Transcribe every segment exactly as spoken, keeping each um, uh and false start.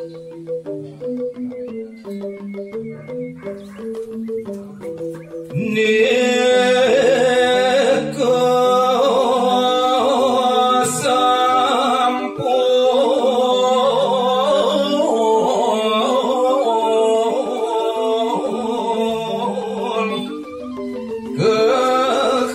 Nika sampun kekaturang.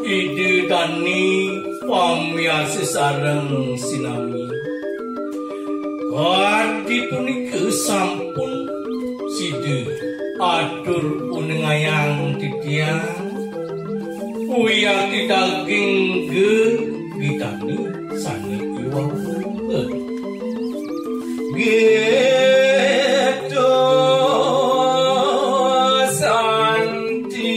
Ida dané pamiarsa sareng sinami. Kadi punika sampun sida atur unengayang titiang, wiakti daging gegitane sane iwau. Gitu santi.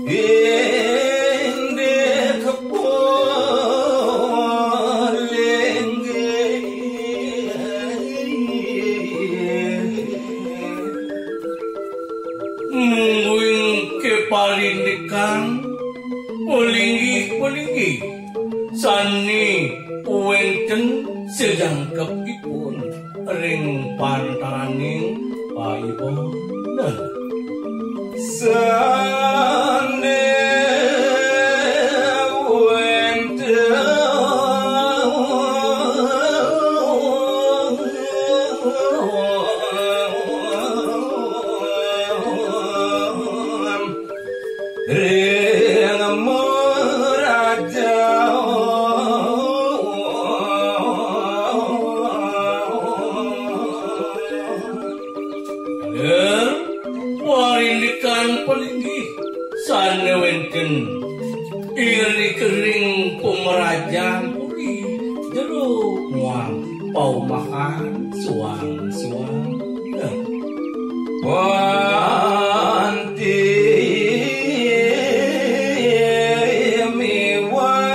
Indik palinggih. Mungguing keparindikan, palinggih-palinggih sane wenten sajangkepipun ring pantaraning paibanan. Sane wenten ring meraja. Ring parindikan palinggih sane wenten ring pamrajan puri jero muang paumahan suang-suang. Panti miwah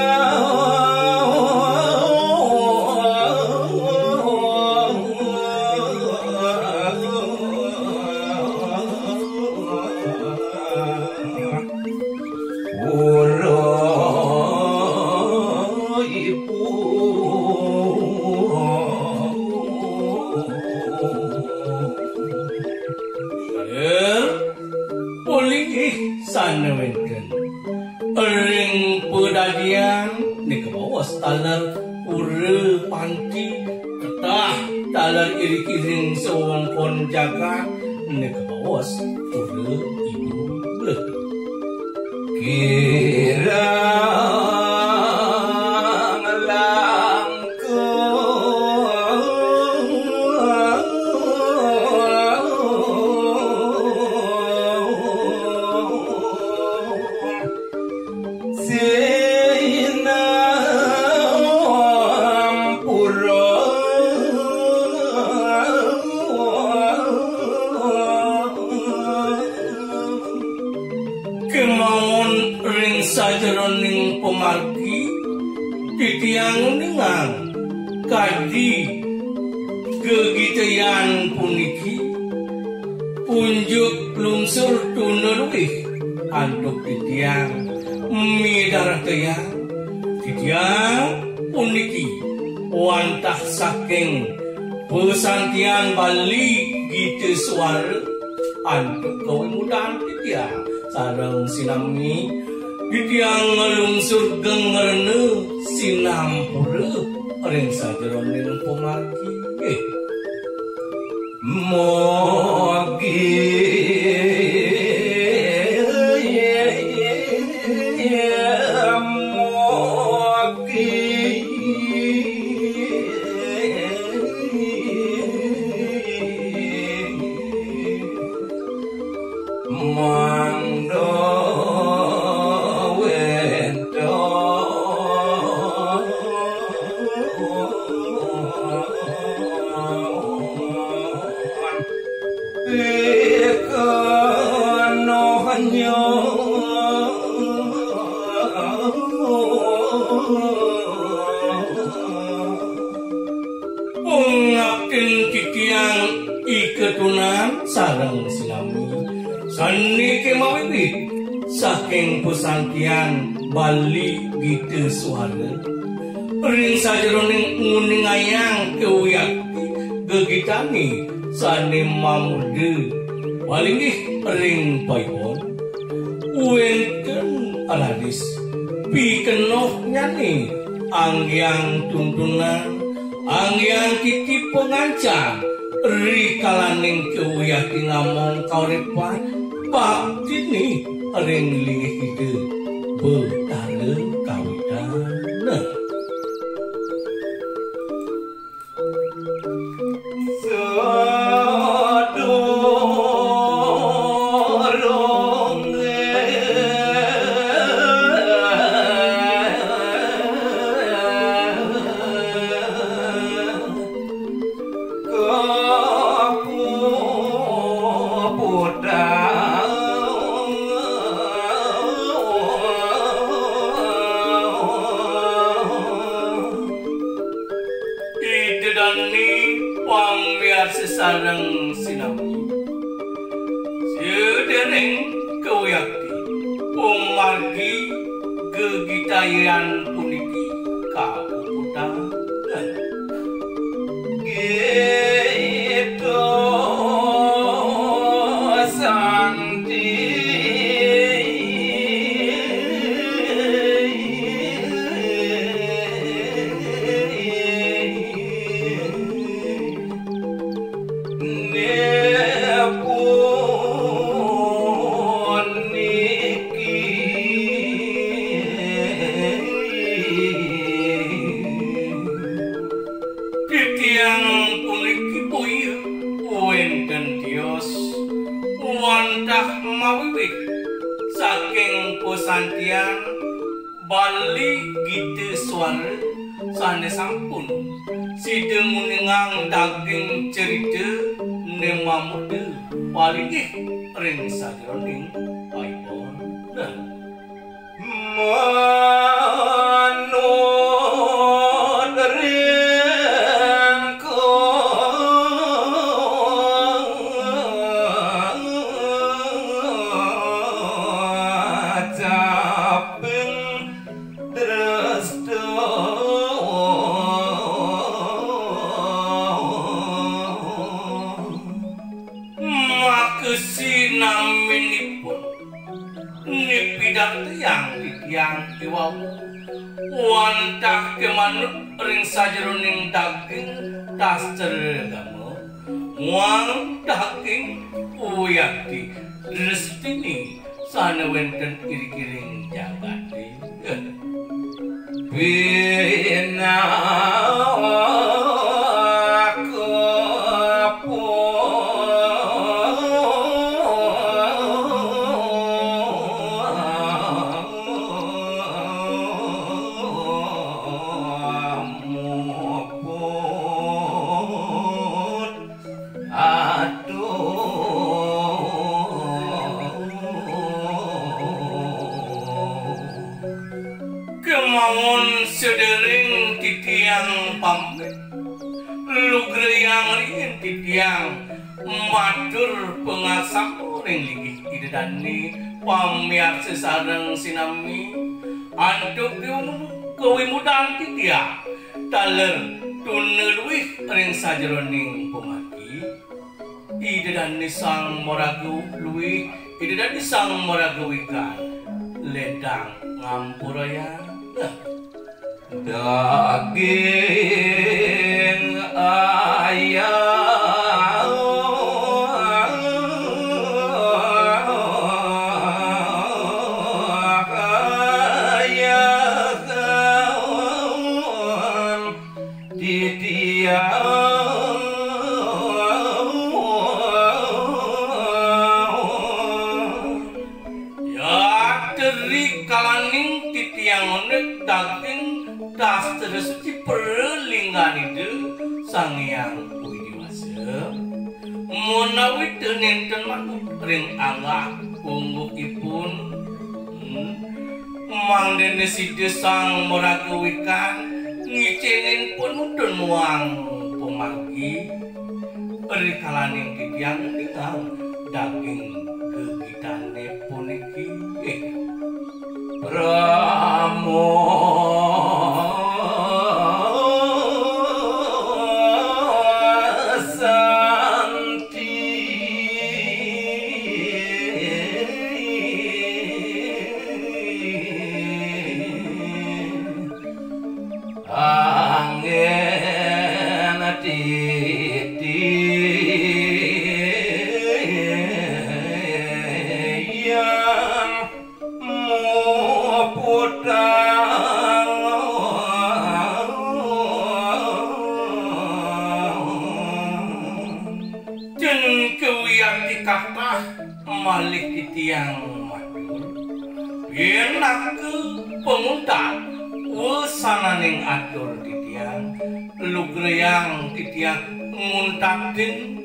ura ibu. Palinggih sane wenten ring padadian nika baos taler pura panti, ketah taler irik-iring sewengkon jagat nika baos pura ibu. Kirang langkung. Sinampura. Kemawon ring sajeroning pamargi, titiang uningang kadi gegitayan puniki, unjuk lungsur tuna luih antuk titiang midartayang titiang puniki wantah saking Pasantian Bali Gita Suara antuk kawimudan titiang sareng sinami titiang nglungsur geng rena sinampura ring sajeroning pamargi. Nggih. Mogi, mogi. Mangda wénten pikenohnya. Kapten titiang iketunan sareng sinami, sané kémawiwit saking pesantian Bali Gita Suara, ring sajeroning nguningayang kawiyakti gegitané sané mamurda palinggih ring paibon, wénten raris pikenohnyané anggiang tuntunan, anggiang titi pangancan, rikalaning kawiyakti ngamong kauripan, baktiné ring linggih Ida Betara kawitan. Ida dané pamiarsa sareng sinami. Sadéréng kawiyakti pamargi gegitayan puniki kapuputang. Gita Santi. Titiang puniki boya wénten tios wantah mawiwit saking pesantian Bali Gita Suara sané sampun sida nguningang daging cerita né mamurda palinggih ring sajeroning paibon. Manut ring kacaping dresta. Maka sinaminipun nipidartayang titiang iwau wantah kamanut ring sajeroning daging dastra agama, muang daging wiyakti drestine sané wénten irikiring jagaté. Pinaka pun Aduh. Kemawon sadéréng titiang pamit, lugrayang riin titiang matur pangaksama ring linggih Ida Dané pamiarsa sareng sinami, antuk kawimudan titiang taler tuna luih ring sajeroning pamargi. Ida Dané Sang Maraga Luih, Ida Dané Sang Maraga Wikan, ledang ngampurayang. Daging ayam. Titiang ya teri kalaning titiang onek daging dastra suci pralinggan Ida Sang Hyang Widi Wasa. Menawi ten nénten manut ring anggah unggukipun, hmm, mangdané sida Sang Maraga Wikan ngicénin panuntun muang Margi rikalaning titiang ningal daging gegitané puniki. Parama Santi. Anggén titiang muputang. Ten kewiyati kathah malih titiang matur. Yén naké panguntat wesananing atur titiang, lugrayang titiang nguntatin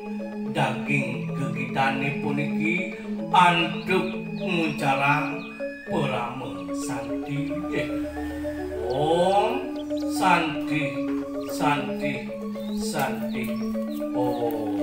daging gegitané puniki antuk nguncarang parama santi. Om Santi, Santi, Santi. Om.